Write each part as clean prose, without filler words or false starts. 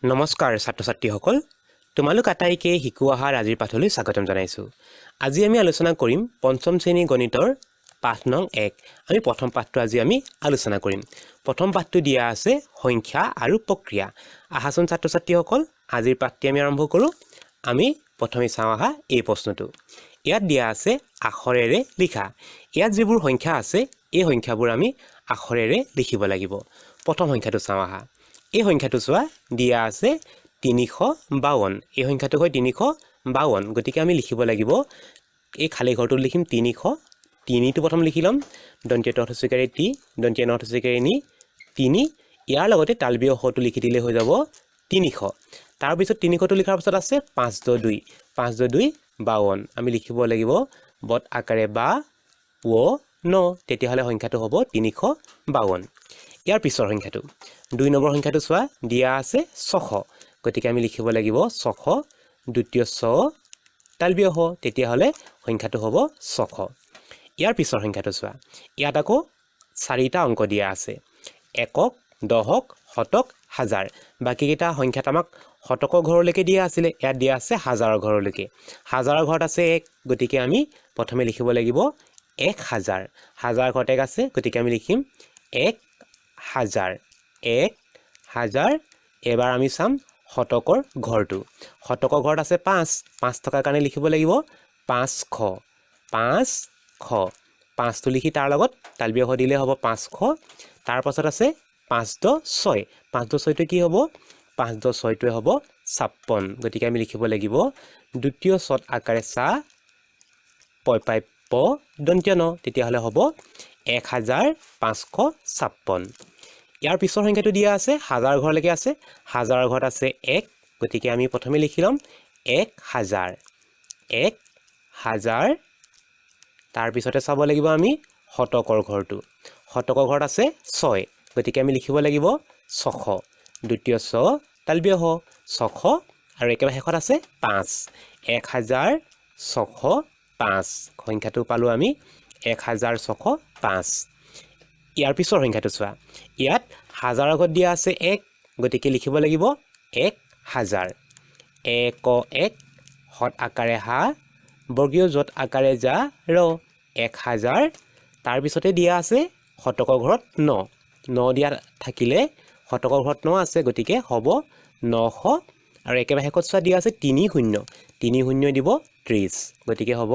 নমস্কাৰ ছাত্ৰ ছাত্ৰীসকল, তোমালোক আটাইকে শিকো আহাৰ আজিৰ পাঠলৈ স্বাগতম জনাইছোঁ। আজি আমি আলোচনা কৰিম পঞ্চম শ্ৰেণী গণিতৰ পাঠ নং 1। আমি প্ৰথম পাঠটো আজি আমি আলোচনা কৰিম। প্ৰথম পাঠটো দিয়া আছে সংখ্যা আৰু প্ৰক্ৰিয়া। আহাচোন ছাত্ৰ ছাত্ৰীসকল, আজিৰ পাঠটি আমি আৰম্ভ কৰোঁ। আমি প্ৰথমে চাওঁ আহা এই প্ৰশ্নটো। ইয়াত দিয়া আছে আখৰেৰে লিখা। ইয়াত যিবোৰ সংখ্যা আছে, এই সংখ্যাবোৰ আমি আখৰেৰে লিখিব লাগিব। প্ৰথম সংখ্যাটো চাওঁ আহা। এই সংখ্যাটো চোৱা, দিয়া আছে 352। এই সংখ্যাটো হয় 352। গতিকে আমি লিখিব লাগিব, এই খালী ঘৰটোত লিখিম 300। তিনিটো প্ৰথম লিখি ল'ম। দন্তীয় ত হস্যইকাৰে টি, দন্তীয় ন হস্যইকাৰে নি, তিনি। ইয়াৰ লগতে তালবীয় শটো লিখি দিলে হৈ যাব 300। তাৰপিছত 300টো লিখাৰ পাছত আছে পাঁচ দ দুই, পাঁচ দ দুই 52। আমি লিখিব লাগিব বট আকাৰে বা ৱ ন। তেতিয়াহ'লে সংখ্যাটো হ'ব 352। ইয়াৰ পিছৰ সংখ্যাটো, 2 নম্বৰ সংখ্যাটো চোৱা, দিয়া আছে 600। গতিকে আমি লিখিব লাগিব 600, দ্বিতীয় ছ তালবীয় শ। তেতিয়াহ'লে সংখ্যাটো হ'ব 600। ইয়াৰ পিছৰ সংখ্যাটো চোৱা, ইয়াত আকৌ চাৰিটা অংক দিয়া আছে, একক, দশক, শতক, হাজাৰ। বাকীকেইটা সংখ্যাত আমাক শতকৰ ঘৰলৈকে দিয়া আছিলে, ইয়াত দিয়া আছে হাজাৰৰ ঘৰলৈকে। হাজাৰৰ ঘৰত আছে এক, গতিকে আমি প্ৰথমে লিখিব লাগিব 1000। হাজাৰ ঘৰত এক আছে, গতিকে আমি লিখিম 1000, 1000। এবাৰ আমি চাম শতকৰ ঘৰটো। শতকৰ ঘৰত আছে পাঁচ। পাঁচ থকাৰ কাৰণে লিখিব লাগিব 500, 500। পাঁচটো লিখি তাৰ লগত তালবীয় শ দিলে হ'ব 500। তাৰপাছত আছে পাঁচ দ ছয়। পাঁচ দ ছয়টোৱে কি হ'ব? পাঁচ দ ছয়টোৱে হ'ব 56। গতিকে আমি লিখিব লাগিব দ্বিতীয় চত আকাৰে চা পয় পাই প দন্তীয় ন। তেতিয়াহ'লে হ'ব 1556। ইয়াৰ পিছৰ সংখ্যাটো দিয়া আছে হাজাৰ ঘৰলৈকে আছে। হাজাৰৰ ঘৰত আছে এক, গতিকে আমি প্ৰথমে লিখি ল'ম 1000, 1000। তাৰপিছতে চাব লাগিব আমি শতকৰ ঘৰটো। শতকৰ ঘৰত আছে ছয়, গতিকে আমি লিখিব লাগিব 600, দ্বিতীয় ছ তালবীয় শ, 600। আৰু একেবাৰে শেষত আছে পাঁচ, 1605। সংখ্যাটো পালোঁ আমি 1605। ইয়াৰ পিছৰ সংখ্যাটো চোৱা, ইয়াত হাজাৰৰ ঘৰত দিয়া আছে এক, গতিকে লিখিব লাগিব 1000। এক এক, সৎ আকাৰে হা, বৰ্গীয় য'ত আকাৰে যা ৰ, 1000। তাৰপিছতে দিয়া আছে শতকৰ ঘৰত ন। ন দিয়া থাকিলে শতকৰ ঘৰত ন আছে, গতিকে হ'ব 900। আৰু একেবাৰে শেষত চোৱা, দিয়া আছে তিনি শূন্য, তিনি শূন্য দিব 30। গতিকে হ'ব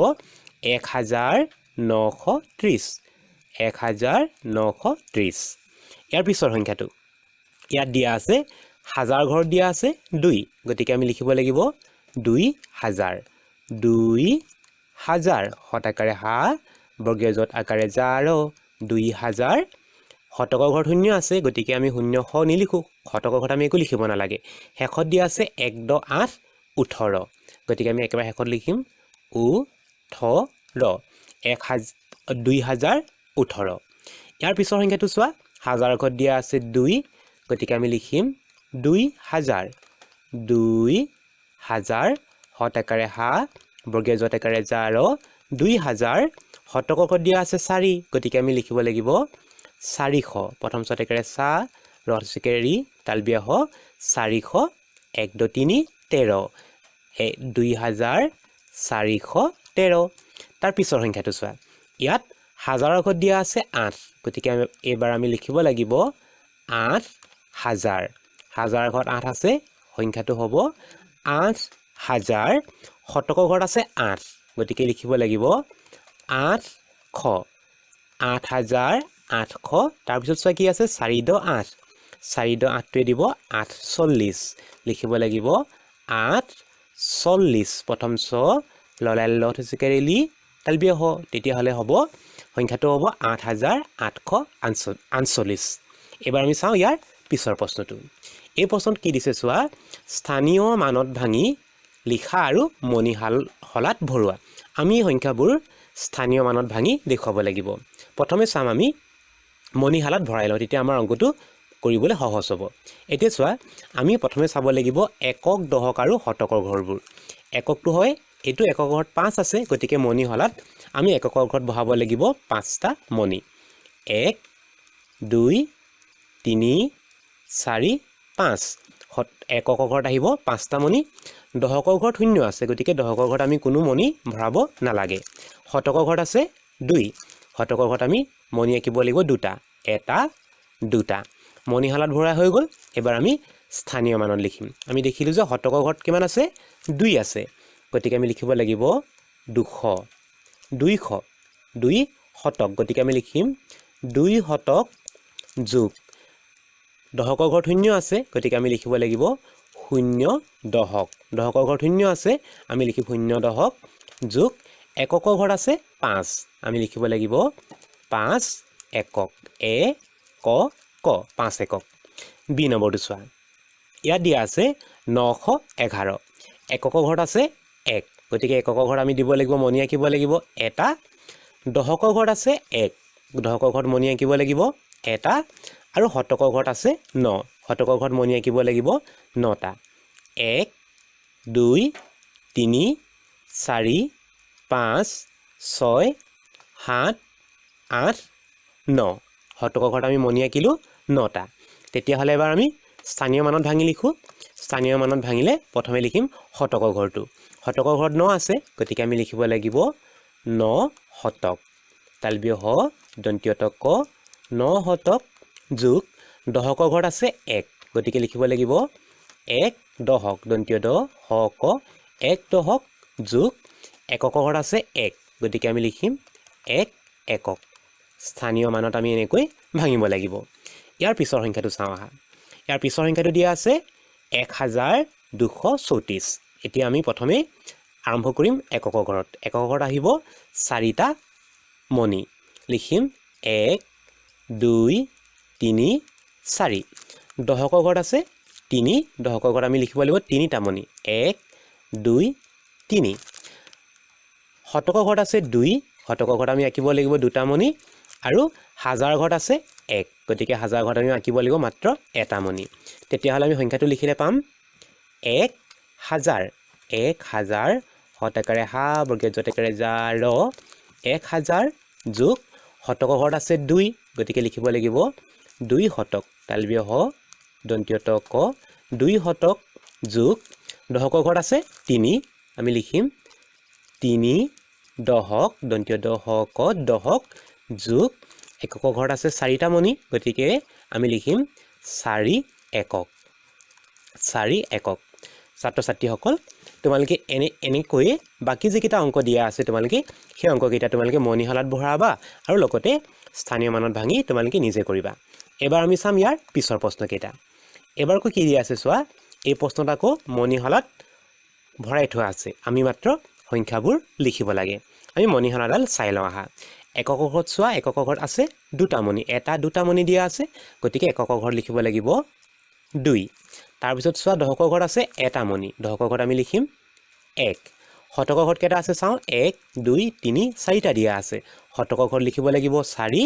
1930, 1930। ইয়াৰ পিছৰ সংখ্যাটো ইয়াত দিয়া আছে হাজাৰ ঘৰত দিয়া আছে দুই, গতিকে আমি লিখিব লাগিব 2000, 2000। সৎ আকাৰে হা, বৰ্গীয় য'ত আকাৰে যা ৰ, 2000। শতকৰ ঘৰত শূন্য আছে, গতিকে আমি শূন্য শ নিলিখোঁ। শতকৰ ঘৰত আমি একো লিখিব নালাগে। শেষত দিয়া আছে এক দ আঠ 18, গতিকে আমি একেবাৰে শেষত লিখিম 18, এক 2018। ইয়াৰ পিছৰ সংখ্যাটো চোৱা, হাজাৰৰ ঘৰত দিয়া আছে দুই, গতিকে আমি লিখিম 2000, 2000। সৎ আকাৰে হা, বৰ্গীয় য'ত আকাৰে যা ৰ, 2000। শতকৰ ঘৰত দিয়া আছে চাৰি, গতিকে আমি লিখিব লাগিব 400। প্ৰথম চত একেৰে চা, ৰ ৰি তালবীয়া শ, 400। এক দ তিনি 13, 2413। তাৰ পিছৰ সংখ্যাটো চোৱা, ইয়াত হাজাৰৰ ঘৰত দিয়া আছে আঠ, গতিকে আমি এইবাৰ আমি লিখিব লাগিব 8000। হাজাৰৰ ঘৰত আঠ আছে, সংখ্যাটো হ'ব 8000। শতকৰ ঘৰত আছে আঠ, গতিকে লিখিব লাগিব 800, 8800। তাৰপিছত চোৱা কি আছে, চাৰি দ আঠ, চাৰি দ আঠটোৱে দিব 48। লিখিব লাগিব 48। প্ৰথম চ ললাই ল থৈছে লি তালবীয় হ। তেতিয়াহ'লে হ'ব সংখ্যাটো হ'ব 8848। এইবাৰ আমি চাওঁ ইয়াৰ পিছৰ প্ৰশ্নটো। এই প্ৰশ্নত কি দিছে চোৱা, স্থানীয় মানত ভাঙি লিখা আৰু মণিহাল শলাত ভৰোৱা। আমি এই সংখ্যাবোৰ স্থানীয় মানত ভাঙি দেখুৱাব লাগিব। প্ৰথমে চাম আমি মণিশালাত ভৰাই লওঁ, তেতিয়া আমাৰ অংকটো কৰিবলৈ সহজ হ'ব। এতিয়া চোৱা, আমি প্ৰথমে চাব লাগিব একক, দশক আৰু শতকৰ ঘৰবোৰ। এককটো হয় এইটো, একক ঘৰত পাঁচ আছে, গতিকে মণিশালাত আমি এককৰ ঘৰত বহাব লাগিব পাঁচটা মণি, এক, দুই, তিনি, চাৰি, পাঁচ। এককৰ ঘৰত আহিব 5টা মণি। দহকৰ ঘৰত শূন্য আছে, গতিকে দহকৰ ঘৰত আমি কোনো মণি ভৰাব নালাগে। শতকৰ ঘৰত আছে 2, শতকৰ ঘৰত আমি মণি আঁকিব লাগিব 2টা, 1 2টা। মণিশালাত ভৰাই হৈ গ'ল। এবাৰ আমি স্থানীয় মানত লিখিম। আমি দেখিলোঁ যে শতকৰ ঘৰত কিমান আছে, 2 আছে, গতিকে আমি লিখিব লাগিব 200, 200, 2 শতক, গতিকে আমি লিখিম 2 শতক যোগ দহকৰ ঘৰত শূন্য আছে, গতিকে আমি লিখিব লাগিব শূন্য দহক। দহকৰ ঘৰত শূন্য আছে, আমি লিখিম শূন্য দহক যোগ এককৰ ঘৰত আছে 5, আমি লিখিব লাগিব 5 একক, এ ক ক, 5 একক। বি নম্বৰটো চোৱা, ইয়াত দিয়া আছে 911, এককৰ ঘৰত আছে 1, গতিকে এককৰ ঘৰত আমি দিব লাগিব মণি আঁকিব লাগিব 1। দহকৰ ঘৰত আছে 1, দহকৰ ঘৰত মণি আঁকিব লাগিব 1। আৰু শতকৰ ঘৰত আছে 9, শতকৰ ঘৰত মণি আঁকিব লাগিব 9টা। 1 2 3 4 5 6 7 8 9, শতকৰ ঘৰত আমি মণি আঁকিলোঁ 9টা। তেতিয়াহ'লে এবাৰ আমি স্থানীয় মানত ভাঙি লিখোঁ। স্থানীয় মানত ভাঙিলে প্ৰথমে লিখিম শতকৰ ঘৰটো। শতকৰ ঘৰত 9 আছে, গতিকে আমি লিখিব লাগিব 9 শতক, তালবীয় হ দন্তীয় ত ক, 9 শতক যোগ দহকৰ ঘৰত আছে 1, গতিকে লিখিব লাগিব 1 দহক, দন্তীয় দ হ ক, 1 দহক যোগ এককৰ ঘৰত আছে 1, গতিকে আমি লিখিম 1 একক। স্থানীয় মানত আমি এনেকৈ ভাঙিব লাগিব। ইয়াৰ পিছৰ সংখ্যাটো চাওঁ আহা। ইয়াৰ পিছৰ সংখ্যাটো দিয়া আছে 1234। এতিয়া আমি প্ৰথমে আৰম্ভ কৰিম এককৰ ঘৰত। এককৰ ঘৰত আহিব 4টা মণি, লিখিম 1 2 3 4। দহকৰ ঘৰত আছে 3, দহকৰ ঘৰত আমি লিখিব লাগিব 3টা মণি, 1 2 3। শতকৰ ঘৰত আছে 2, শতকৰ ঘৰত আমি আঁকিব লাগিব 2টা মণি। আৰু হাজাৰৰ ঘৰত আছে 1, গতিকে হাজাৰ ঘৰত আমি আঁকিব লাগিব মাত্ৰ 1টা মণি। তেতিয়াহ'লে আমি সংখ্যাটো লিখিলে পাম 1000, 1000 শতকাৰে হা বৰ্গীয় যতেকাৰে যা ৰ, 1000 যোগ শতকৰ ঘৰত আছে 2, গতিকে লিখিব লাগিব 2 শতক, তালবীয় হ দন্তীয় ত ক, 2 শতক যোগ দহকৰ ঘৰত আছে 3, আমি লিখিম 3 দহক, দন্তীয় দ হ ক, দহক যোগ এককৰ ঘৰত আছে 4টা মণি, গতিকে আমি লিখিম 4 একক, 4 একক। ছাত্ৰ ছাত্ৰীসকল, তোমালোকে এনেকৈয়ে বাকী যিকেইটা অংক দিয়া আছে তোমালোকে সেই অংককেইটা তোমালোকে মণিশালাত ভৰাবা আৰু লগতে স্থানীয় মানত ভাঙি তোমালোকে নিজে কৰিবা। এবাৰ আমি চাম ইয়াৰ পিছৰ প্ৰশ্নকেইটা। এবাৰ আকৌ কি দিয়া আছে চোৱা, এই প্ৰশ্নত আকৌ মণিশালাত ভৰাই থোৱা আছে, আমি মাত্ৰ সংখ্যাবোৰ লিখিব লাগে। আমি মণিশালাডাল চাই লওঁ আহা। এককৰ ঘৰত চোৱা, এককৰ ঘৰত আছে 2টা মণি, 1 2টা মণি দিয়া আছে, গতিকে এককৰ ঘৰত লিখিব লাগিব 2। তাৰপিছত চোৱা দহকৰ ঘৰত আছে 1টা মণি, দহকৰ ঘৰত আমি লিখিম 1। শতকৰ ঘৰত কেইটা আছে চাওঁ, 1 2 3 4টা দিয়া আছে, শতকৰ ঘৰত লিখিব লাগিব 4।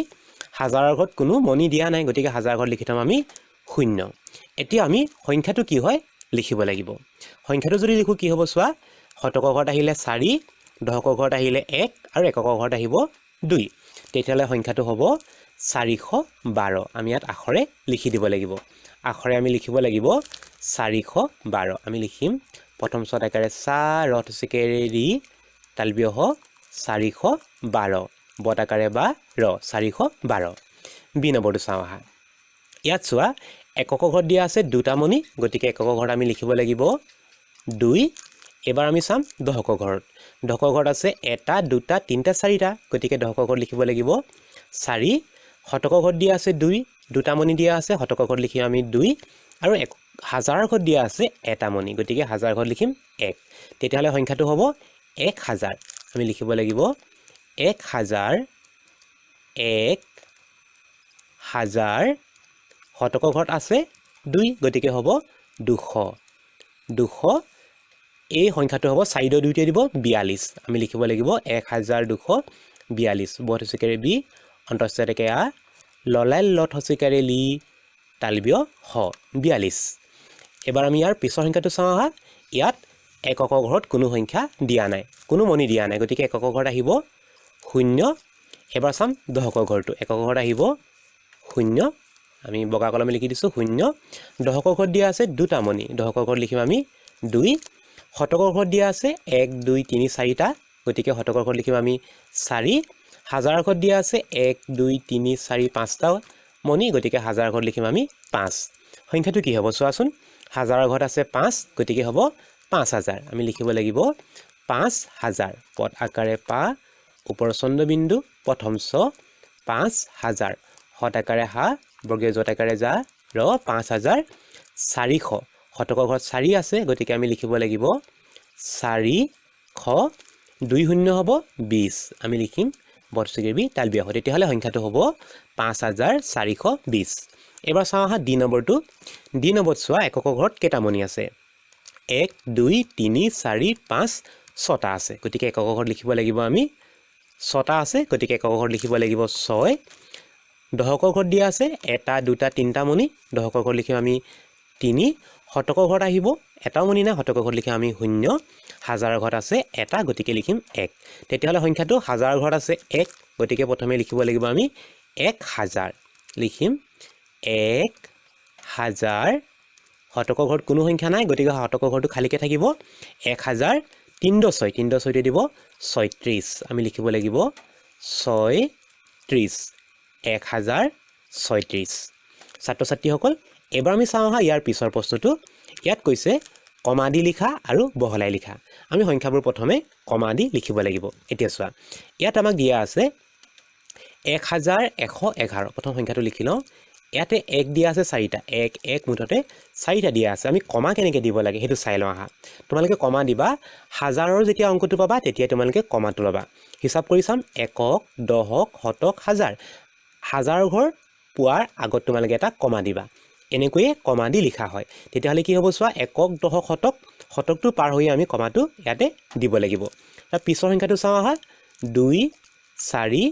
হাজাৰৰ ঘৰত কোনো মণি দিয়া নাই, গতিকে হাজাৰৰ ঘৰত লিখি থ'ম আমি 0। এতিয়া আমি সংখ্যাটো কি হয় লিখিব লাগিব। সংখ্যাটো যদি লিখোঁ কি হ'ব চোৱা, শতকৰ ঘৰত আহিলে 4, দহকৰ ঘৰত আহিলে 1 আৰু এককৰ ঘৰত আহিব 2। তেতিয়াহ'লে সংখ্যাটো হ'ব 412। আমি ইয়াত আখৰে লিখি দিব লাগিব, আখৰে আমি লিখিব লাগিব 412। আমি লিখিম প্ৰথম চত আকাৰে চা ৰথ চিকেৰে ৰি তালবীয় হ 412, বত আকাৰে বা ৰ, 412। বি নম্বৰটো চাওঁ আহা। ইয়াত চোৱা এককৰ ঘৰত দিয়া আছে 2টা মণি, গতিকে এককৰ ঘৰত আমি লিখিব লাগিব 2। এবাৰ আমি চাম দহকৰ ঘৰত, দহকৰ ঘৰত আছে 1 2 3 4টা, গতিকে দহকৰ ঘৰত লিখিব লাগিব 4। শতকৰ ঘৰত দিয়া আছে 2, 2টা মণি দিয়া আছে, শতকৰ ঘৰত লিখিম আমি 2। আৰু এক হাজাৰৰ ঘৰত দিয়া আছে 1টা মণি, গতিকে হাজাৰ ঘৰত লিখিম 1। তেতিয়াহ'লে সংখ্যাটো হ'ব 1000। আমি লিখিব লাগিব 1000, 1000। শতকৰ ঘৰত আছে 2, গতিকে হ'ব 200, 200। এই সংখ্যাটো হ'ব 4 2 2 দিব 42। আমি লিখিব লাগিব 1242। বত হচিকাৰে বি, অন্তঃস্থকে আ, ললাই লত হচিকাৰে লি, তালবীয় হ, 42। এবাৰ আমি ইয়াৰ পিছৰ সংখ্যাটো চাওঁ আহা। ইয়াত এককৰ ঘৰত কোনো সংখ্যা দিয়া নাই, কোনো মণি দিয়া নাই, গতিকে এককৰ ঘৰত আহিব 0। এবাৰ চাম দহকৰ ঘৰটো, এককৰ ঘৰত আহিব 0। আমি বগা কলমে লিখি দিছোঁ শূন্য। দশকৰ ঘৰত দিয়া আছে দুটা মণি, দশকৰ ঘৰত লিখিম আমি 2। শতকৰ ঘৰত দিয়া আছে 1 2 3 4টা, গতিকে শতকৰ ঘৰত লিখিম আমি 4। হাজাৰৰ ঘৰত দিয়া আছে 1 2 3 4 5টা মণি, গতিকে হাজাৰৰ ঘৰত লিখিম আমি 5। সংখ্যাটো কি হ'ব চোৱাচোন, হাজাৰৰ ঘৰত আছে 5, গতিকে হ'ব 5000। আমি লিখিব লাগিব 5000। পদ আকাৰে পা, ওপৰৰ চন্দ্ৰবিন্দু, প্ৰথম চ, 5000। শত আকাৰে হা, বৰ্গীয় যত আকাৰে যা, ৰ, 5400। শতকৰ ঘৰত 4 আছে, গতিকে আমি লিখিব লাগিব 400, 2 শূন্য হ'ব 20। আমি লিখিম বটচুকে বি তালবিয়া হয়। তেতিয়াহ'লে সংখ্যাটো হ'ব 5420। এবাৰ চাওঁ আহা ডি নম্বৰটো। ডি নম্বৰত চোৱা এককৰ ঘৰত কেইটা মণি আছে, 1 2 3 4 5 6টা আছে, গতিকে এককৰ ঘৰত লিখিব লাগিব আমি 6টা আছে, গতিকে এককৰ ঘৰত লিখিব লাগিব 6। দশকৰ ঘৰত দিয়া আছে 1 2 3টা মণি, দশকৰ ঘৰত লিখিম আমি 3। শতকৰ ঘৰত আহিব এটাও মণি নাই, শতকৰ ঘৰত লিখিম আমি 0। হাজাৰৰ ঘৰত আছে 1, গতিকে লিখিম 1। তেতিয়াহ'লে সংখ্যাটো হাজাৰৰ ঘৰত আছে 1, গতিকে প্ৰথমে লিখিব লাগিব আমি 1000। লিখিম 1000। শতকৰ ঘৰত কোনো সংখ্যা নাই, গতিকে শতকৰ ঘৰটো খালীকৈ থাকিব। 1000 3 6, 3 6 দিব 36। আমি লিখিব লাগিব 36, 1036। ছাত্ৰ ছাত্ৰীসকল, এবাৰ আমি চাওঁ আহা ইয়াৰ পিছৰ প্ৰশ্নটো। ইয়াত কৈছে কমা দি লিখা আৰু বহলাই লিখা। আমি সংখ্যাবোৰ প্ৰথমে কমা দি লিখিব লাগিব। এতিয়া চোৱা, ইয়াত আমাক দিয়া আছে 1111। প্ৰথম সংখ্যাটো লিখি লওঁ। ইয়াতে 1 দিয়া আছে 4টা, 1 1 মুঠতে 4টা দিয়া আছে। আমি কমা কেনেকৈ দিব লাগে সেইটো চাই লওঁ আহা। তোমালোকে কমা দিবা, হাজাৰৰ যেতিয়া অংকটো পাবা তেতিয়া তোমালোকে কমাটো ল'বা। হিচাপ কৰি চাম, একক, দহক, শতক, হাজাৰ। হাজাৰৰ ঘৰ পোৱাৰ আগত তোমালোকে এটা কমা দিবা। এনেকৈয়ে কমা দি লিখা হয়। তেতিয়াহ'লে কি হ'ব চোৱা, একক, দহক, শতক, শতকটো পাৰ হৈ আমি কমাটো ইয়াতে দিব লাগিব। তাৰ পিছৰ সংখ্যাটো চাওঁ আহা, 2 4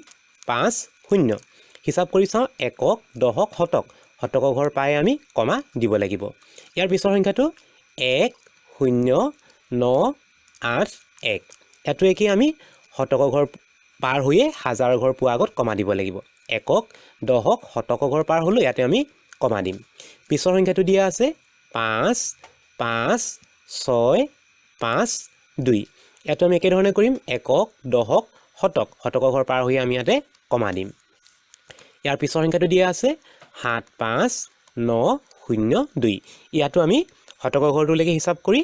5 0। হিচাপ কৰি চাওঁ, একক, দহক, শতক, শতকৰ ঘৰ পাই আমি কমা দিব লাগিব। ইয়াৰ পিছৰ সংখ্যাটো 1 0 9 8 1। ইয়াতো একেই, আমি শতকৰ ঘৰ পাৰ হৈয়ে হাজাৰৰ ঘৰ পোৱাৰ আগত কমা দিব লাগিব। একক, দহক, শতকৰ ঘৰ পাৰ হ'লোঁ, ইয়াতে আমি কমা দিম। পিছৰ সংখ্যাটো দিয়া আছে 5 5 6 5 2। ইয়াতো আমি একেধৰণে কৰিম, একক, দহক, শতক, শতকৰ ঘৰ পাৰ হৈ আমি ইয়াতে কমা দিম। ইয়াৰ পিছৰ সংখ্যাটো দিয়া আছে 7 5 9 0 2। ইয়াতো আমি শতকৰ ঘৰটোলৈকে হিচাপ কৰি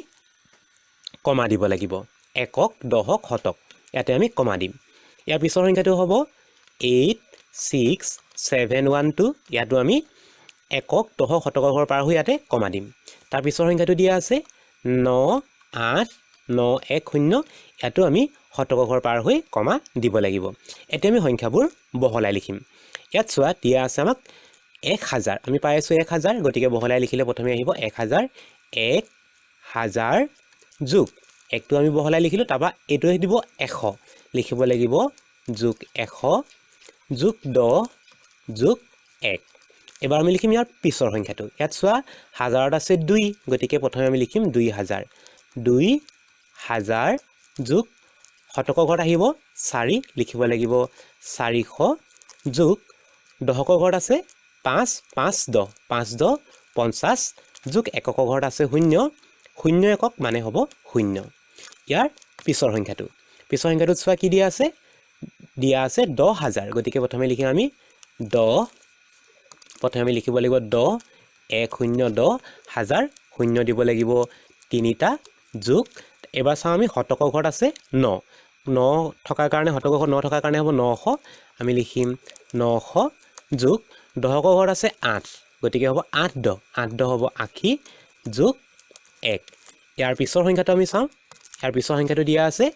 কমা দিব লাগিব। একক, দহক, শতক, ইয়াতে আমি কমা দিম। ইয়াৰ পিছৰ সংখ্যাটো হ'ব 8 6 7 1 2। ইয়াতো আমি একক, দহক, শতকৰ ঘৰ পাৰ হৈ ইয়াতে কমা দিম। তাৰ পিছৰ সংখ্যাটো দিয়া আছে 9 8 9 1 0। ইয়াতো আমি শতকৰ ঘৰ পাৰ হৈ কমা দিব লাগিব। এতিয়া আমি সংখ্যাবোৰ বহলাই লিখিম। ইয়াত চোৱা দিয়া আছে আমাক 1000, আমি পাই আছোঁ 1000, গতিকে বহলাই লিখিলে প্ৰথমে আহিব 1000। 1000 যোগ 1টো আমি বহলাই লিখিলোঁ, তাৰপৰা এইটোৱে দিব 100, লিখিব লাগিব যোগ 100 যোগ 10 যোগ 1। এবাৰ আমি লিখিম ইয়াৰ পিছৰ সংখ্যাটো। ইয়াত চোৱা হাজাৰত আছে 2, গতিকে প্ৰথমে আমি লিখিম 2000। 2000 যোগ শতকৰ ঘৰত আহিব 4, লিখিব লাগিব 400 যোগ দশকৰ ঘৰত আছে 5, 5 10, 5 10 50 যোগ এককৰ ঘৰত আছে 0, 0 একক মানে হ'ব 0। ইয়াৰ পিছৰ সংখ্যাটো, পিছৰ সংখ্যাটোত চোৱা কি দিয়া আছে, দিয়া আছে 10000, গতিকে প্ৰথমে লিখিম আমি 10, প্ৰথমে আমি লিখিব লাগিব 10, 1 0 10 হাজাৰ, 0 দিব লাগিব 3টা যোগ। এবাৰ চাওঁ আমি শতকৰ ঘৰত আছে 9, 9 থকাৰ কাৰণে শতকৰ ঘৰত 9 থকাৰ কাৰণে হ'ব 900, আমি লিখিম 900 যোগ দশকৰ ঘৰত আছে 8, গতিকে হ'ব 8 10, 8 10 হ'ব 80 যোগ 1। ইয়াৰ পিছৰ সংখ্যাটো আমি চাওঁ, ইয়াৰ পিছৰ সংখ্যাটো দিয়া আছে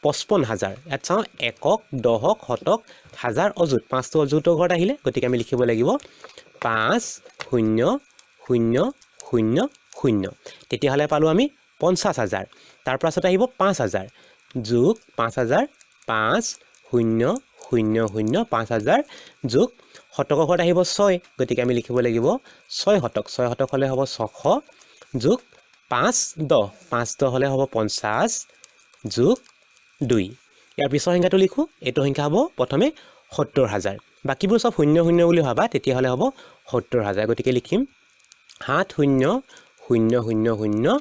55000। ইয়াত চাওঁ একক, দহক, শতক, হাজাৰ, অযুত, 5টো অযুতৰ ঘৰত আহিলে, গতিকে আমি লিখিব লাগিব 5 0 0 0 0। তেতিয়াহ'লে পালোঁ আমি 50000। তাৰ পাছত আহিব 5000 যোগ 5000, 5 0 0 0 5000 যোগ শতকৰ ঘৰত আহিব 6, গতিকে আমি লিখিব লাগিব 6 শতক, 6 শতক হ'লে হ'ব 600 যোগ 5 10, 5 10 হ'লে হ'ব 50 যোগ 2। ইয়াৰ পিছৰ সংখ্যাটো লিখোঁ, এইটো সংখ্যা হ'ব প্ৰথমে 70000। বাকীবোৰ চব শূন্য শূন্য বুলি ভাবা, তেতিয়াহ'লে হ'ব 70,000। গতিকে লিখিম 7 0 0 0 0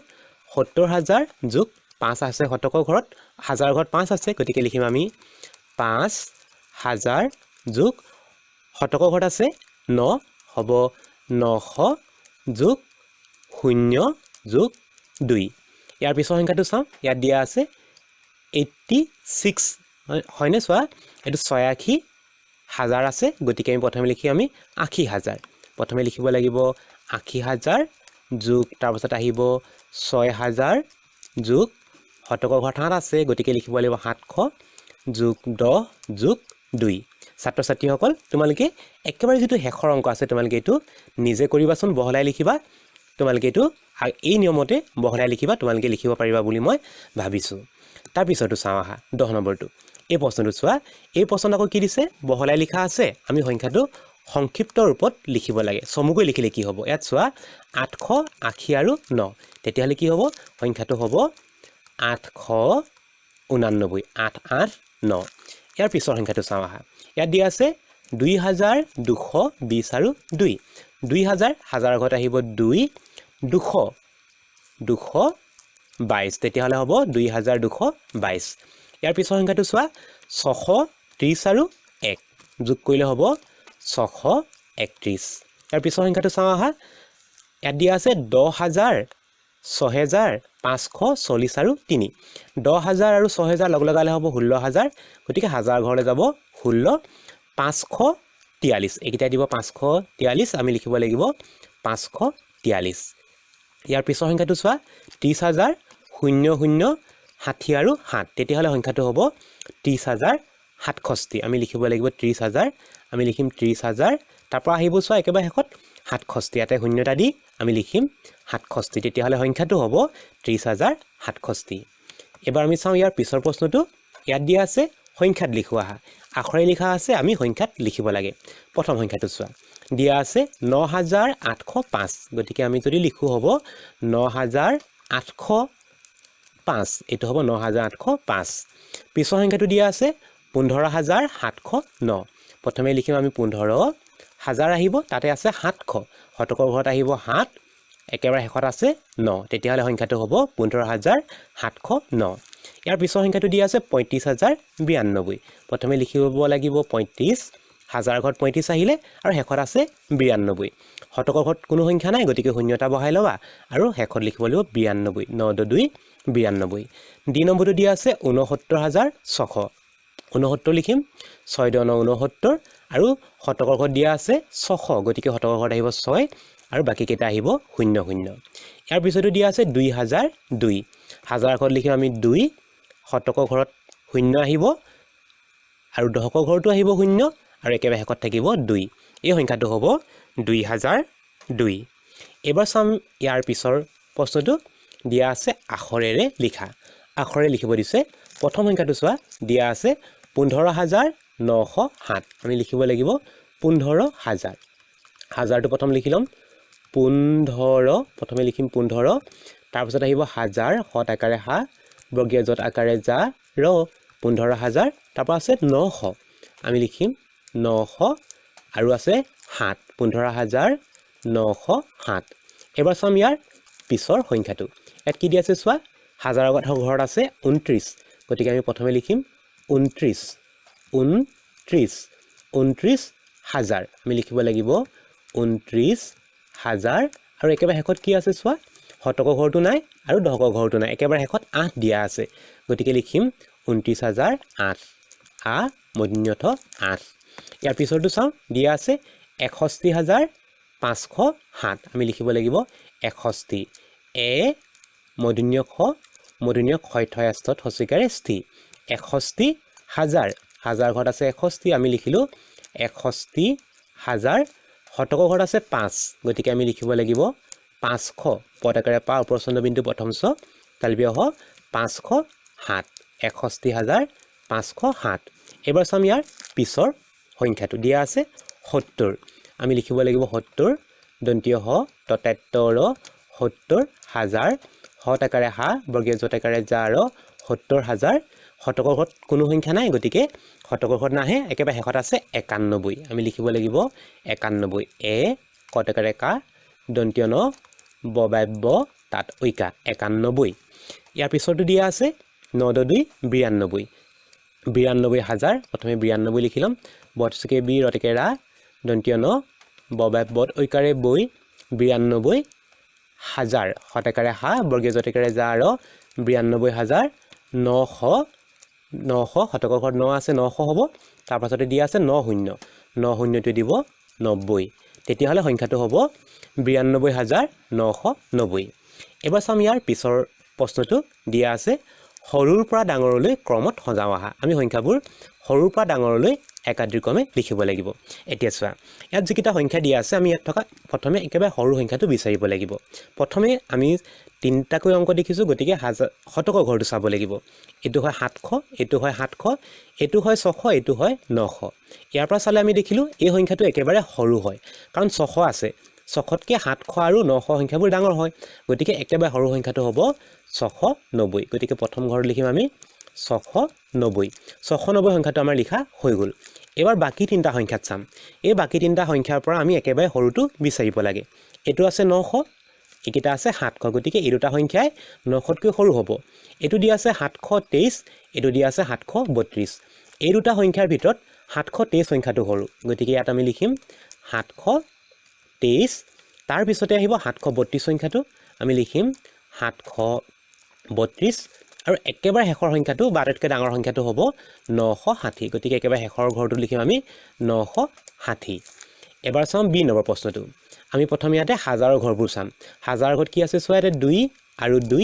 70,000 যোগ 5 আছে শতকৰ ঘৰত, হাজাৰ ঘৰত 5 আছে, গতিকে লিখিম আমি 5,000 যোগ শতকৰ ঘৰত আছে 9, হ'ব 900 যোগ 0 যোগ 2। ইয়াৰ পিছৰ সংখ্যাটো চাওঁ, ইয়াত দিয়া আছে 86, হয়নে চোৱা, এইটো 86,000 আছে, গতিকে আমি প্ৰথমে লিখি আমি 80,000, প্ৰথমে লিখিব লাগিব 80,000 যোগ, তাৰপাছত আহিব 6,000 যোগ শতকৰ ঘৰত 7 আছে, গতিকে লিখিব লাগিব 700 যোগ 10 যোগ 2। ছাত্ৰ ছাত্ৰীসকল, তোমালোকে একেবাৰে যিটো শেষৰ অংক আছে তোমালোকে এইটো নিজে কৰিবাচোন, বহলাই লিখিবা। তোমালোকে এইটো এই নিয়মতে বহলাই লিখিবা, তোমালোকে লিখিব পাৰিবা বুলি মই ভাবিছোঁ। তাৰপিছতো চাওঁ আহা 10 নম্বৰটো। এই প্ৰশ্নটো চোৱা, এই প্ৰশ্নত আকৌ কি দিছে, বহলাই লিখা আছে, আমি সংখ্যাটো সংক্ষিপ্ত ৰূপত লিখিব লাগে। চমুকৈ লিখিলে কি হ'ব, ইয়াত চোৱা 880 আৰু 9, তেতিয়াহ'লে কি হ'ব, সংখ্যাটো হ'ব 889, 8 8 9। ইয়াৰ পিছৰ সংখ্যাটো চাওঁ আহা, ইয়াত দিয়া আছে 2220 আৰু 2। 2000, হাজাৰৰ ঘৰত আহিব 2, 200, 222, তেতিয়াহ'লে হ'ব 2222। ইয়াৰ পিছৰ সংখ্যাটো চোৱা 630 আৰু 1 যোগ কৰিলে হ'ব 631। ইয়াৰ পিছৰ সংখ্যাটো চাওঁ আহা, ইয়াত দিয়া আছে 10,000 6,540 আৰু 3। 10,000 আৰু 6,000 লগ লগালে হ'ব 16,000, গতিকে হাজাৰ ঘৰলৈ যাব 16, 543, এইকেইটাই দিব 543, আমি লিখিব লাগিব 543। ইয়াৰ পিছৰ সংখ্যাটো চোৱা 30,000 0 0 60 আৰু 7, তেতিয়াহ'লে সংখ্যাটো হ'ব 30,067, আমি লিখিব লাগিব 30,000, আমি লিখিম 30,000, তাৰপৰা আহিব চোৱা একেবাৰে শেষত 67, ইয়াতে শূন্যতা দি আমি লিখিম 67, তেতিয়াহ'লে সংখ্যাটো হ'ব 30,067। এবাৰ আমি চাওঁ ইয়াৰ পিছৰ প্ৰশ্নটো। ইয়াত দিয়া আছে সংখ্যাত লিখোঁ আহা, আখৰে লিখা আছে, আমি সংখ্যাত লিখিব লাগে। প্ৰথম সংখ্যাটো চোৱা, দিয়া আছে 9,805, গতিকে আমি যদি লিখোঁ হ'ব 9,805, এইটো হ'ব 9,805। পিছৰ সংখ্যাটো দিয়া আছে 15,709, প্ৰথমে লিখিম আমি 15,000 আহিব, তাতে আছে 700, শতকৰ ঘৰত আহিব 7, একেবাৰে শেষত আছে 9, তেতিয়াহ'লে সংখ্যাটো হ'ব 15,709। ইয়াৰ পিছৰ সংখ্যাটো দিয়া আছে 35,092, প্ৰথমে লিখিব লাগিব 35, হাজাৰ ঘৰত 35 আহিলে আৰু শেষত আছে 92, শতকৰ ঘৰত কোনো সংখ্যা নাই, গতিকে শূন্যতা বহাই ল'বা আৰু শেষত লিখিব লাগিব 92, 9 2 92। ডি নম্বৰটো দিয়া আছে 69,600, 69 লিখিম, 6 2 9 69, আৰু শতকৰ ঘৰত দিয়া আছে 600, গতিকে শতকৰ ঘৰত আহিব 6 আৰু বাকীকেইটা আহিব 0 0। ইয়াৰ পিছতো দিয়া আছে 2,002, হাজাৰ ঘৰত লিখিম আমি 2, শতকৰ ঘৰত 0 আহিব আৰু দশকৰ ঘৰতো আহিব 0 আৰু একেবাৰে শেষত থাকিব 2, এই সংখ্যাটো হ'ব 2,002। এইবাৰ চাম ইয়াৰ পিছৰ প্ৰশ্নটো। দিয়া আছে আখৰেৰে লিখা, আখৰে লিখিব দিছে। প্ৰথম সংখ্যাটো চোৱা, দিয়া আছে 15,907, আমি লিখিব লাগিব 15,000, হাজাৰটো প্ৰথম লিখি ল'ম 15, প্ৰথমে লিখিম 15, তাৰপিছত আহিব হাজাৰ, সত আকাৰে হা, বৰ্গীয় যত আকাৰে যা ৰ, 15,000, তাৰপৰা আছে 900, আমি লিখিম 900 আৰু আছে 7, 15,907। এবাৰ চাম ইয়াৰ পিছৰ সংখ্যাটো। ইয়াত কি দিয়া আছে চোৱা, হাজাৰৰ ঘৰত আছে 29, গতিকে আমি প্ৰথমে লিখিম 29, 29, 29,000, আমি লিখিব লাগিব 29,000, আৰু একেবাৰে শেষত কি আছে চোৱা, শতকৰ ঘৰটো নাই আৰু দশকৰ ঘৰটো নাই, একেবাৰে শেষত 8 দিয়া আছে, গতিকে লিখিম 29,008, আ মূধন্য 8। ইয়াৰ পিছৰটো চাওঁ, দিয়া আছে 61,507, আমি লিখিব লাগিব 61, এ মূধন্য খ, মূধন্য খয় থয় আস্তত হস্যিকাৰে স্থি, 61,000, হাজাৰ ঘৰত আছে 61, আমি লিখিলোঁ 61,000, শতকৰ ঘৰত আছে 5, গতিকে আমি লিখিব লাগিব 500, পদ আকাৰে পা, ওপৰ চন্দ্ৰবিন্দু প্ৰথম চ, তালবীয় হ, 507, 61,507। এইবাৰ চাম ইয়াৰ পিছৰ সংখ্যাটো। দিয়া আছে 70, আমি লিখিব লাগিব 70, দন্তীয় হ, ততাত্য ৰ, 70,000, সত আকাৰে হা, বৰ্গীয় যত আকাৰে যা ৰ, 70,000, শতকৰ ঘৰত কোনো সংখ্যা নাই, গতিকে শতকৰ ঘৰত নাহে। একেবাৰে শেষত আছে 91। আমি লিখিব লাগিব 91। এ কটকাৰে কা দন্তীয় ন ব বাই ব তাত ঐকা 91। ইয়াৰ পিছতো দিয়া আছে 9 2 92। 92 হাজাৰ, প্ৰথমে 92 লিখি ল'ম। বটচুকে বি ৰটকে ৰা দন্তীয় ন ব বাই বত ঐকাৰে বৈ 92 হাজাৰ শতকাৰে হা বৰ্গীয় জতেকাৰে যা ৰ 92 হাজাৰ 900 900 শতকৰ ঘৰত 9 আছে 900 হ'ব। তাৰপাছতে দিয়া আছে 9 শূন্য, 9 শূন্যটোৱে দিব 90। তেতিয়াহ'লে সংখ্যাটো হ'ব 92990। এবাৰ চাম ইয়াৰ পিছৰ প্ৰশ্নটো। দিয়া আছে সৰুৰ পৰা ডাঙৰলৈ ক্ৰমত সজাওঁ আহা। আমি সংখ্যাবোৰ সৰুৰ পৰা ডাঙৰলৈ একাদিক্ৰমে লিখিব লাগিব। এতিয়া চোৱা, ইয়াত যিকেইটা সংখ্যা দিয়া আছে আমি ইয়াত থকা প্ৰথমে একেবাৰে সৰু সংখ্যাটো বিচাৰিব লাগিব। প্ৰথমে আমি তিনিটাকৈ অংক দেখিছোঁ, গতিকে হাজাৰ শতকৰ ঘৰটো চাব লাগিব। এইটো হয় 700, এইটো হয় 700, এইটো হয় 600, এইটো হয় 900। ইয়াৰ পৰা চালে আমি দেখিলোঁ এই সংখ্যাটো একেবাৰে সৰু হয়, কাৰণ 600 আছে। 600তকৈ 700 আৰু 900 সংখ্যাবোৰ ডাঙৰ হয়, গতিকে একেবাৰে সৰু সংখ্যাটো হ'ব 690। গতিকে প্ৰথম ঘৰত লিখিম আমি 690। 690 সংখ্যাটো আমাৰ লিখা হৈ গ'ল। এইবাৰ বাকী তিনিটা সংখ্যাত চাম। এই বাকী তিনিটা সংখ্যাৰ পৰা আমি একেবাৰে সৰুটো বিচাৰিব লাগে। এইটো আছে 900, এইকেইটা আছে 700, গতিকে এই দুটা সংখ্যাই 900তকৈ সৰু হ'ব। এইটো দিয়া আছে 723, এইটো দিয়া আছে 732। এই দুটা সংখ্যাৰ ভিতৰত 723 সংখ্যাটো সৰু, গতিকে ইয়াত আমি লিখিম 723। তাৰপিছতে আহিব 732 সংখ্যাটো, আমি লিখিম 732। আৰু একেবাৰে শেষৰ সংখ্যাটো বা আটাইতকৈ ডাঙৰ সংখ্যাটো হ'ব 960, গতিকে একেবাৰে শেষৰ ঘৰটো লিখিম আমি 960। এবাৰ চাওঁ বি নম্বৰ প্ৰশ্নটো। আমি প্ৰথম ইয়াতে হাজাৰৰ ঘৰবোৰ চাম। হাজাৰৰ ঘৰত কি আছে চোৱা, ইয়াতে 2 আৰু 2,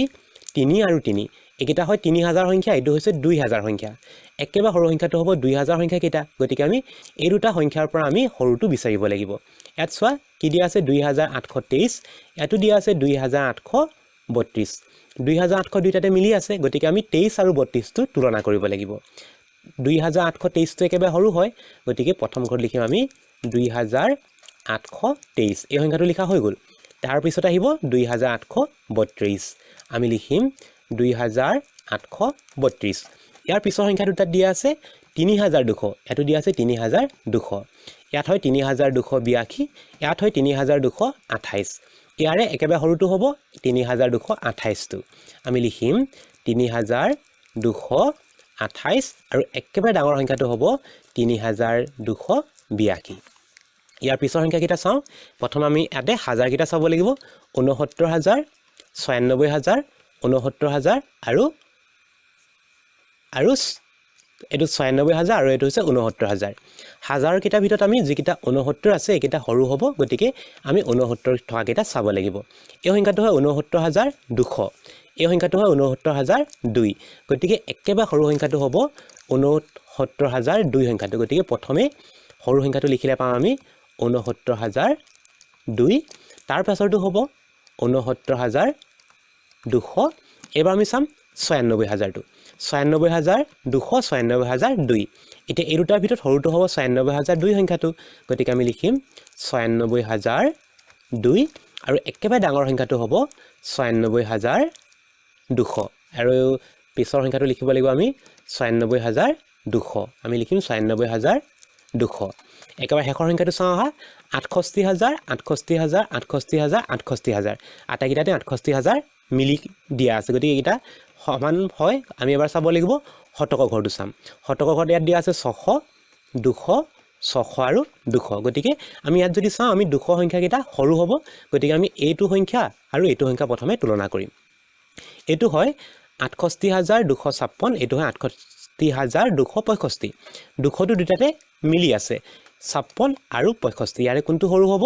3 আৰু 3, এইকেইটা হয় 3000 সংখ্যা, এইটো হৈছে 2000 সংখ্যা। একেবাৰে সৰু সংখ্যাটো হ'ব 2000 সংখ্যাকেইটা, গতিকে আমি এই দুটা সংখ্যাৰ পৰা আমি সৰুটো বিচাৰিব লাগিব। ইয়াত চোৱা কি দিয়া আছে 2823, ইয়াতো দিয়া আছে 2832। 2800 দুইটাতে মিলি আছে, গতিকে আমি 23 আৰু 32টো তুলনা কৰিব লাগিব। 2823টো একেবাৰে সৰু হয়, গতিকে প্ৰথম ঘৰত লিখিম আমি 2823। এই সংখ্যাটো লিখা হৈ গ'ল। তাৰপিছত আহিব 2832, আমি লিখিম 2832। ইয়াৰ পিছৰ সংখ্যা দুটাত দিয়া আছে 3200, ইয়াতো দিয়া আছে 3200। ইয়াত হয় 3282, ইয়াত হয় 3228। ইয়াৰে একেবাৰে সৰুটো হ'ব 3228টো, আমি লিখিম 3228। আৰু একেবাৰে ডাঙৰ সংখ্যাটো হ'ব 3282। ইয়াৰ পিছৰ সংখ্যাকেইটা চাওঁ। প্ৰথম আমি ইয়াতে হাজাৰকেইটা চাব লাগিব। 69000, 96000, 69000 আৰু আৰু এইটো 96000 আৰু এইটো হৈছে 69000। হাজাৰকেইটাৰ ভিতৰত আমি যিকেইটা 69 আছে এইকেইটা সৰু হ'ব, গতিকে আমি 69 থকাকেইটা চাব লাগিব। এই সংখ্যাটো হয় 69200, এই সংখ্যাটো হয় 69002, গতিকে একেবাৰে সৰু সংখ্যাটো হ'ব 69002 সংখ্যাটো। গতিকে প্ৰথমে সৰু সংখ্যাটো লিখিলে পাম আমি 69002, তাৰ পাছৰটো হ'ব 69200। এইবাৰ আমি চাম 96000টো, 96200, 96002। এতিয়া এই দুটাৰ ভিতৰত সৰুটো হ'ব 96002 সংখ্যাটো, গতিকে আমি লিখিম 96002। আৰু একেবাৰে ডাঙৰ সংখ্যাটো হ'ব 96200। আৰু পিছৰ সংখ্যাটো লিখিব লাগিব আমি 96200, আমি লিখিম 96200। একেবাৰে শেষৰ সংখ্যাটো চাওঁ আহা, 68000, 68000, 68000, 68000, আটাইকেইটাতে 68000 মিলি দিয়া আছে, গতিকে এইকেইটা সমান হয়। আমি এবাৰ চাব লাগিব শতকৰ ঘৰটো চাম। শতকৰ ঘৰত ইয়াত দিয়া আছে 600, 200, 600 আৰু 200, গতিকে আমি ইয়াত যদি চাওঁ আমি 200 সংখ্যাকেইটা সৰু হ'ব, গতিকে আমি এইটো সংখ্যা আৰু এইটো সংখ্যা প্ৰথমে তুলনা কৰিম। এইটো হয় 68256, এইটো হয় 68265। 200টো দুটাতে মিলি আছে, 56 আৰু 65, ইয়াৰে কোনটো সৰু হ'ব?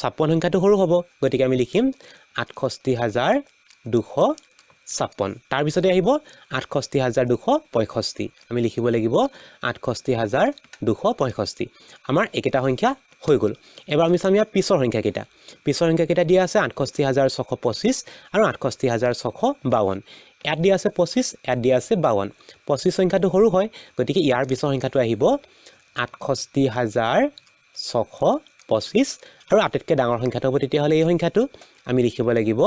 56 সংখ্যাটো সৰু হ'ব, গতিকে আমি লিখিম 68256। তাৰপিছতে আহিব 68265, আমি লিখিব লাগিব 68265। আমাৰ এইকেইটা সংখ্যা হৈ গ'ল। এবাৰ আমি চাম ইয়াৰ পিছৰ সংখ্যাকেইটা। পিছৰ সংখ্যাকেইটা দিয়া আছে 68625 আৰু 68652। ইয়াত দিয়া আছে 25, ইয়াত দিয়া আছে 52। 25 সংখ্যাটো সৰু হয়, গতিকে ইয়াৰ পিছৰ সংখ্যাটো আহিব 68625 আৰু আটাইতকৈ ডাঙৰ সংখ্যাটো হ'ব তেতিয়াহ'লে এই সংখ্যাটো আমি লিখিব লাগিব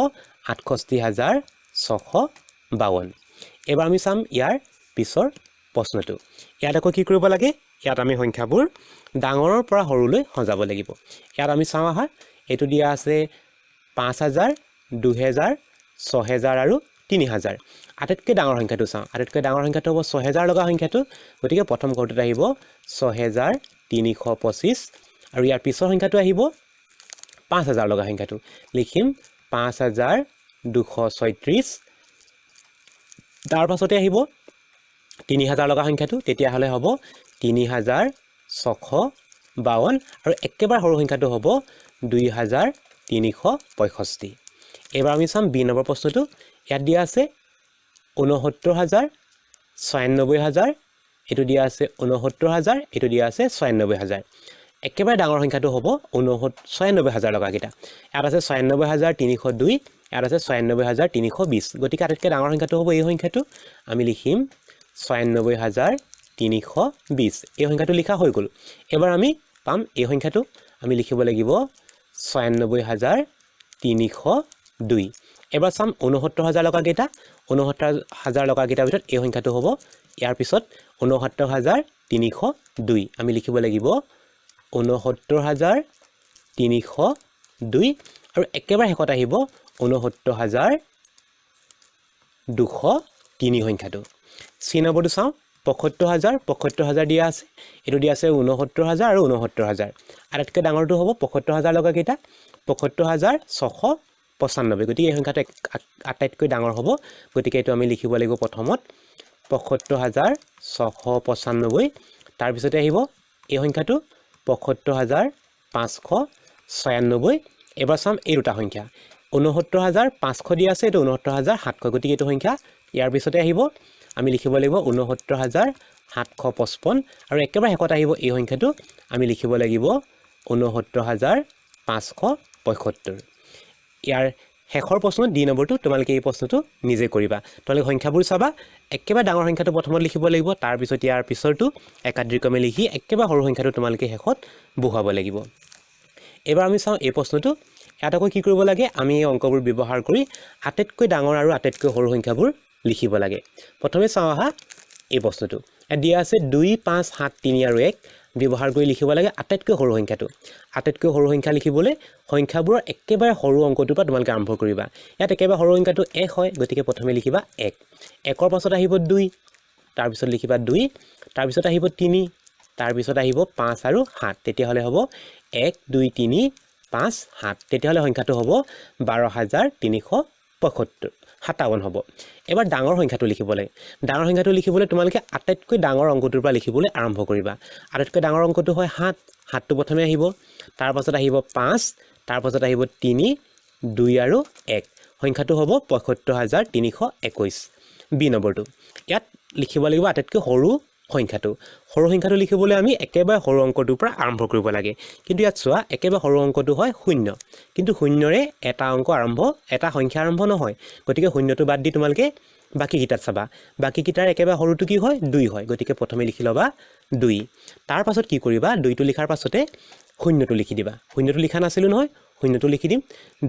68652। এবাৰ আমি চাম ইয়াৰ পিছৰ প্ৰশ্নটো। ইয়াত আকৌ কি কৰিব লাগে? ইয়াত আমি সংখ্যাবোৰ ডাঙৰৰ পৰা সৰুলৈ সজাব লাগিব। ইয়াত আমি চাওঁ আহা, এইটো দিয়া আছে 5000, 2000, 6000 আৰু 3000। আটাইতকৈ ডাঙৰ সংখ্যাটো চাওঁ। আটাইতকৈ ডাঙৰ সংখ্যাটো হ'ব 6000 লগা সংখ্যাটো। গতিকে প্ৰথম ঘৰটোত আহিব 6325 আৰু ইয়াৰ পিছৰ সংখ্যাটো আহিব 5000 লগা সংখ্যাটো। লিখিম 5236। তাৰ পাছতে আহিব 3000 লগা সংখ্যাটো, তেতিয়াহ'লে হ'ব 3652 আৰু একেবাৰে সৰু সংখ্যাটো হ'ব 2365। এইবাৰ আমি চাম বি নম্বৰ প্ৰশ্নটো। ইয়াত দিয়া আছে 69,000, 96,000, এইটো দিয়া আছে 69,000, এইটো দিয়া আছে 96,000। একেবাৰে ডাঙৰ সংখ্যাটো হ'ব 96,000 লগাকেইটা। ইয়াত আছে 96,302, ইয়াত আছে 96,320। গতিকে আটাইতকৈ ডাঙৰ সংখ্যাটো হ'ব এই সংখ্যাটো। আমি লিখিম 96,320। এই সংখ্যাটো লিখা হৈ গ'ল। এইবাৰ আমি পাম এই সংখ্যাটো। আমি লিখিব লাগিব 96,302। এবাৰ চাম 69,000 লগাকেইটা। 69,000 লগাকেইটাৰ ভিতৰত এই সংখ্যাটো হ'ব ইয়াৰ পিছত 69,302। আমি লিখিব লাগিব 69,302 আৰু একেবাৰে শেষত আহিব 69,203 সংখ্যাটো। চি নম্বৰটো চাওঁ। 75,000, 75,000 দিয়া আছে। এইটো দিয়া আছে 69,000 আৰু 69,000। আটাইতকৈ ডাঙৰটো হ'ব 75,000 লগাকেইটা, 75,695। গতিকে এই সংখ্যাটো আটাইতকৈ ডাঙৰ হ'ব। গতিকে এইটো আমি লিখিব লাগিব প্ৰথমত 75,695। তাৰপিছতে আহিব এই সংখ্যাটো 75,596। এবাৰ চাম এই দুটা সংখ্যা। 69,500 দিয়া আছে, এইটো 69,700। গতিকে এইটো সংখ্যা ইয়াৰ পিছতে আহিব। আমি লিখিব লাগিব 69,755 আৰু একেবাৰে শেষত আহিব এই সংখ্যাটো। আমি লিখিব লাগিব 69,575। ইয়াৰ শেষৰ প্ৰশ্ন ডি নম্বৰটো। তোমালোকে এই প্ৰশ্নটো নিজে কৰিবা। তোমালোকে সংখ্যাবোৰ চাবা। একেবাৰে ডাঙৰ সংখ্যাটো প্ৰথমত লিখিব লাগিব, তাৰপিছত ইয়াৰ পিছৰটো একাদিক্ৰমে লিখি একেবাৰে সৰু সংখ্যাটো তোমালোকে শেষত বহুৱাব লাগিব। এইবাৰ আমি চাওঁ এই প্ৰশ্নটো। ইয়াত আকৌ কি কৰিব লাগে? আমি এই অংকবোৰ ব্যৱহাৰ কৰি আটাইতকৈ ডাঙৰ আৰু আটাইতকৈ সৰু সংখ্যাবোৰ লিখিব লাগে। প্ৰথমে চাওঁ আহা এই প্ৰশ্নটো। ইয়াত দিয়া আছে 2, 5, 7, 3 আৰু 1। ব্যৱহাৰ কৰি লিখিব লাগে আটাইতকৈ সৰু সংখ্যাটো। আটাইতকৈ সৰু সংখ্যা লিখিবলৈ সংখ্যাবোৰৰ একেবাৰে সৰু অংকটোৰ পৰা তোমালোকে আৰম্ভ কৰিবা। ইয়াত একেবাৰে সৰু সংখ্যাটো 1 হয়, গতিকে প্ৰথমে লিখিবা 1। 1ৰ পাছত আহিব 2, তাৰপিছত লিখিবা 2, তাৰপিছত আহিব 3, তাৰপিছত আহিব 5 আৰু 7। তেতিয়াহ'লে হ'ব 1, 2, 3, 5, 7। তেতিয়াহ'লে সংখ্যাটো হ'ব 12,375, 57 হ'ব। এবাৰ ডাঙৰ সংখ্যাটো লিখিব লাগে। ডাঙৰ সংখ্যাটো লিখিবলৈ তোমালোকে আটাইতকৈ ডাঙৰ অংকটোৰ পৰা লিখিবলৈ আৰম্ভ কৰিবা। আটাইতকৈ ডাঙৰ অংকটো হয় 7। 7টো প্ৰথমে আহিব, তাৰপাছত আহিব 5, তাৰপাছত আহিব 3, 2 আৰু 1। সংখ্যাটো হ'ব 75,321। বি নম্বৰটো। ইয়াত লিখিব লাগিব আটাইতকৈ সৰু সংখ্যাটো। সৰু সংখ্যাটো লিখিবলৈ আমি একেবাৰে সৰু অংকটোৰ পৰা আৰম্ভ কৰিব লাগে। কিন্তু ইয়াত চোৱা, একেবাৰে সৰু অংকটো হয় 0। কিন্তু শূন্যৰে এটা অংক আৰম্ভ, এটা সংখ্যা আৰম্ভ নহয়। গতিকে শূন্যটো বাদ দি তোমালোকে বাকীকেইটাত চাবা। বাকীকেইটাৰ একেবাৰে সৰুটো কি হয়? 2 হয়। গতিকে প্ৰথমে লিখি ল'বা 2। তাৰ পাছত কি কৰিবা? 2টো লিখাৰ পাছতে শূন্যটো লিখি দিবা। শূন্যটো লিখা নাছিলোঁ নহয়, শূন্যটো লিখি দিম।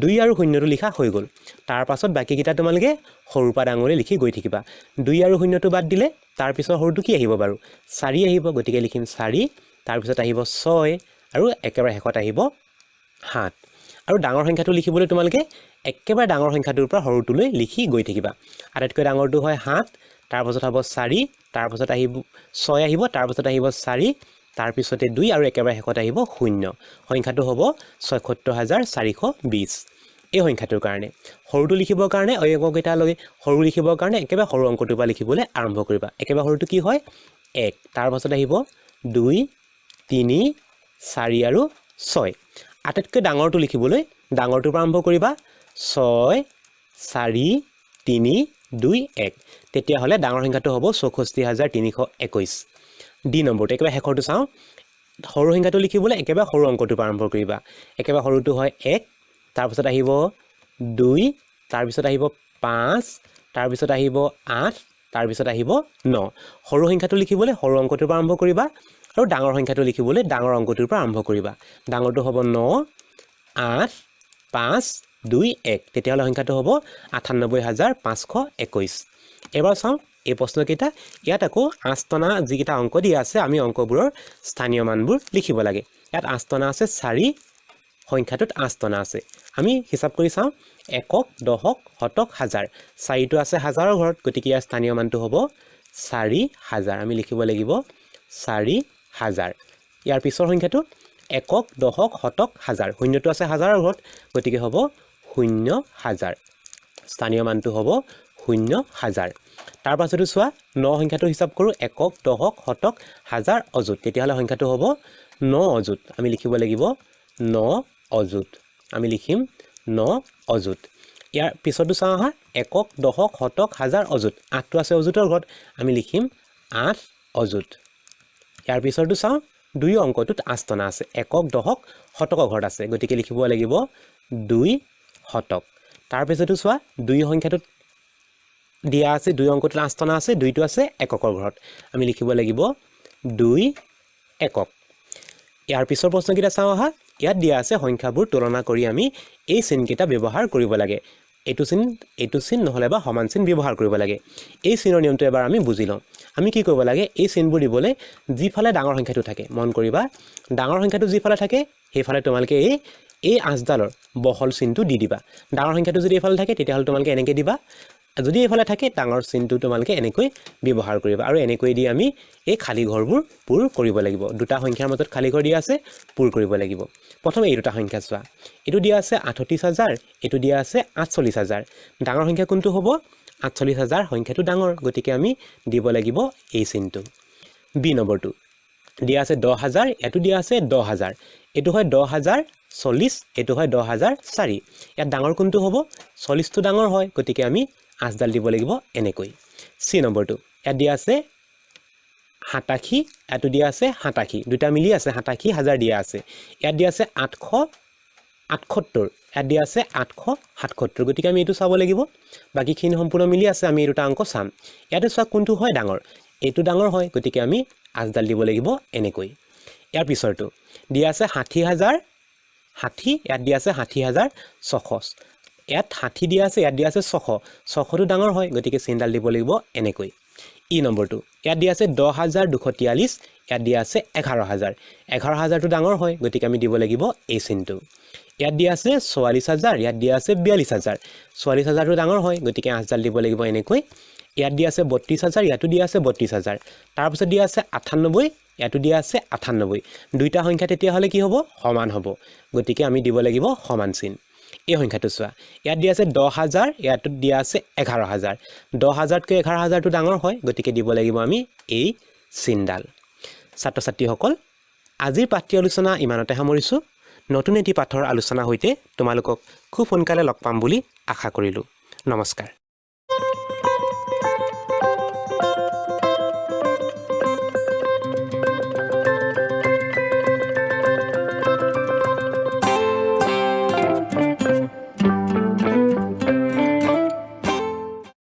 2 আৰু শূন্যটো লিখা হৈ গ'ল। তাৰ পাছত বাকীকেইটা তোমালোকে সৰুৰ পৰা ডাঙৰলৈ লিখি গৈ থাকিবা। 2 আৰু শূন্যটো বাদ দিলে তাৰপিছৰ সৰুটো কি আহিব বাৰু? 4 আহিব। গতিকে লিখিম 4, তাৰপিছত আহিব 6 আৰু একেবাৰে শেষত আহিব 7। আৰু ডাঙৰ সংখ্যাটো লিখিবলৈ তোমালোকে একেবাৰে ডাঙৰ সংখ্যাটোৰ পৰা সৰুটোলৈ লিখি গৈ থাকিবা। আটাইতকৈ ডাঙৰটো হয় 7, তাৰপাছত হ'ব 4, তাৰপাছত আহিব 6 আহিব, তাৰপাছত আহিব 4, তাৰপিছতে 2 আৰু একেবাৰে শেষত আহিব 0। সংখ্যাটো হ'ব 76,420। এই সংখ্যাটোৰ কাৰণে সৰুটো লিখিবৰ কাৰণে এই অংককেইটা লৈ সৰু লিখিবৰ কাৰণে একেবাৰে সৰু অংকটোৰ পৰা লিখিবলৈ আৰম্ভ কৰিবা। একেবাৰে সৰুটো কি হয়? 1, তাৰপাছত আহিব 2, 3, 4 আৰু 6। আটাইতকৈ ডাঙৰটো লিখিবলৈ ডাঙৰটোৰ পৰা আৰম্ভ কৰিবা, 6, 4, 3, 2, 1। তেতিয়াহ'লে ডাঙৰ সংখ্যাটো হ'ব 64,321। ডি নম্বৰটো একেবাৰে শেষৰটো চাওঁ। সৰু সংখ্যাটো লিখিবলৈ একেবাৰে সৰু অংকটোৰ পৰা আৰম্ভ কৰিবা। একেবাৰে সৰুটো হয় 1, তাৰপিছত আহিব 2, তাৰপিছত আহিব 5, তাৰপিছত আহিব 8, তাৰপিছত আহিব 9। সৰু সংখ্যাটো লিখিবলৈ সৰু অংকটোৰ পৰা আৰম্ভ কৰিবা আৰু ডাঙৰ সংখ্যাটো লিখিবলৈ ডাঙৰ অংকটোৰ পৰা আৰম্ভ কৰিবা। ডাঙৰটো হ'ব 9, 8, 5, 2, 1। তেতিয়াহ'লে সংখ্যাটো হ'ব 98,521। এবাৰ চাওঁ এই প্ৰশ্নকেইটা। ইয়াত আকৌ আঁচটনা যিকেইটা অংক দিয়া আছে, আমি অংকবোৰৰ স্থানীয় মানবোৰ লিখিব লাগে। ইয়াত আঁচটনা আছে, চাৰি সংখ্যাটোত আঁচটনা আছে। আমি হিচাপ কৰি চাওঁ, একক, দশক, শতক, হাজাৰ। চাৰিটো আছে হাজাৰৰ ঘৰত, গতিকে ইয়াৰ স্থানীয় মানটো হ'ব 4000। আমি লিখিব লাগিব 4000। ইয়াৰ পিছৰ সংখ্যাটো একক, দশক, শতক, হাজাৰ। শূন্যটো আছে হাজাৰৰ ঘৰত, গতিকে হ'ব 0 হাজাৰ। স্থানীয় মানটো হ'ব 0 হাজাৰ। তাৰ পাছতো চোৱা, ন সংখ্যাটো হিচাপ কৰোঁ, একক, দশক, শতক, হাজাৰ, অযুত। তেতিয়াহ'লে সংখ্যাটো হ'ব ন অযুত। আমি লিখিব লাগিব ন অযুত। আমি লিখিম ন অযুত। ইয়াৰ পিছতো চাওঁ আহা, একক, দশক, শতক, হাজাৰ, অযুত। আঠটো আছে অযুতৰ ঘৰত, আমি লিখিম আঠ অযুত। ইয়াৰ পিছৰটো চাওঁ, দুই অংকটোত আঁচটনা আছে, একক, দশক, শতকৰ ঘৰত আছে, গতিকে লিখিব লাগিব দুই শতক। তাৰপিছতো চোৱা, দুই সংখ্যাটোত দিয়া আছে, দুই অংকটোত আঁচটনা আছে, দুইটো আছে এককৰ ঘৰত, আমি লিখিব লাগিব দুই একক। ইয়াৰ পিছৰ প্ৰশ্নকেইটা চাওঁ আহা। ইয়াত দিয়া আছে সংখ্যাবোৰ তুলনা কৰি আমি এই চিনকেইটা ব্যৱহাৰ কৰিব লাগে। এইটো চিন, এইটো চিন, নহ'লে বা সমান চিন ব্যৱহাৰ কৰিব লাগে। এই চিনৰ নিয়মটো এবাৰ আমি বুজি লওঁ। আমি কি কৰিব লাগে? এই চিনবোৰ দিবলৈ যিফালে ডাঙৰ সংখ্যাটো থাকে, মন কৰিবা, ডাঙৰ সংখ্যাটো যিফালে থাকে সেইফালে তোমালোকে এই আঁচডালৰ বহল চিনটো দি দিবা। ডাঙৰ সংখ্যাটো যদি এইফালে থাকে, তেতিয়াহ'লে তোমালোকে এনেকৈ দিবা। যদি এইফালে থাকে, ডাঙৰ চিনটো তোমালোকে এনেকৈ ব্যৱহাৰ কৰিবা আৰু এনেকৈ দি আমি এই খালী ঘৰবোৰ পূৰ কৰিব লাগিব। দুটা সংখ্যাৰ মাজত খালী ঘৰ দিয়া আছে, পূৰ কৰিব লাগিব। প্ৰথম এই দুটা সংখ্যা চোৱা। এইটো দিয়া আছে 38 হাজাৰ, এইটো দিয়া আছে 48 হাজাৰ। ডাঙৰ সংখ্যা কোনটো হ'ব? 48 হাজাৰ সংখ্যাটো ডাঙৰ, গতিকে আমি দিব লাগিব এই চিনটো। বি নম্বৰটো দিয়া আছে 10 হাজাৰ, ইয়াতো দিয়া আছে 10 হাজাৰ। এইটো হয় 10,040, এইটো হয় 10,004। ইয়াত ডাঙৰ কোনটো হ'ব? 40টো ডাঙৰ হয়, গতিকে আমি আঁচডাল দিব লাগিব এনেকৈ। চি নম্বৰটো, ইয়াত দিয়া আছে 87, ইয়াতো দিয়া আছে 87, দুটা মিলি আছে, 87 হাজাৰ দিয়া আছে। ইয়াত দিয়া আছে 878, ইয়াত দিয়া আছে 877। গতিকে আমি এইটো চাব লাগিব। বাকীখিনি সম্পূৰ্ণ মিলি আছে, আমি এই দুটা অংক চাম। ইয়াতে চোৱা, কোনটো হয় ডাঙৰ? এইটো ডাঙৰ হয়, গতিকে আমি আঁচডাল দিব লাগিব এনেকৈ। ইয়াৰ পিছৰটো দিয়া আছে 60,060, ইয়াত দিয়া আছে 60,600। ইয়াত 60 দিয়া আছে, ইয়াত দিয়া আছে 600। 600টো ডাঙৰ হয়, গতিকে চিনডাল দিব লাগিব এনেকৈ। ই নম্বৰটো, ইয়াত দিয়া আছে 10,243, ইয়াত দিয়া আছে 11 হাজাৰ। 11 হাজাৰটো ডাঙৰ হয়, গতিকে আমি দিব লাগিব এই চিনটো। ইয়াত দিয়া আছে 44 হাজাৰ, ইয়াত দিয়া আছে 42 হাজাৰ। 44 হাজাৰটো ডাঙৰ হয়, গতিকে আঁচডাল দিব লাগিব এনেকৈ। ইয়াত দিয়া আছে 32 হাজাৰ, ইয়াতো দিয়া আছে 32 হাজাৰ। তাৰপিছত দিয়া আছে 98, ইয়াতো দিয়া আছে 98। দুইটা সংখ্যা তেতিয়াহ'লে কি হ'ব? সমান হ'ব, গতিকে আমি দিব লাগিব সমান চিন। এই সংখ্যাটো চোৱা, ইয়াত দিয়া আছে 10 হাজাৰ, ইয়াতো দিয়া আছে 11 হাজাৰ। 10 হাজাৰতকৈ 11 হাজাৰটো ডাঙৰ হয়, গতিকে দিব লাগিব আমি এই চিনডাল। ছাত্ৰ ছাত্ৰীসকল, আজিৰ পাঠ্য আলোচনা ইমানতে সামৰিছোঁ। নতুন এটি পাঠৰ আলোচনাৰ সৈতে তোমালোকক খুব সোনকালে লগ পাম বুলি আশা কৰিলোঁ। নমস্কাৰ।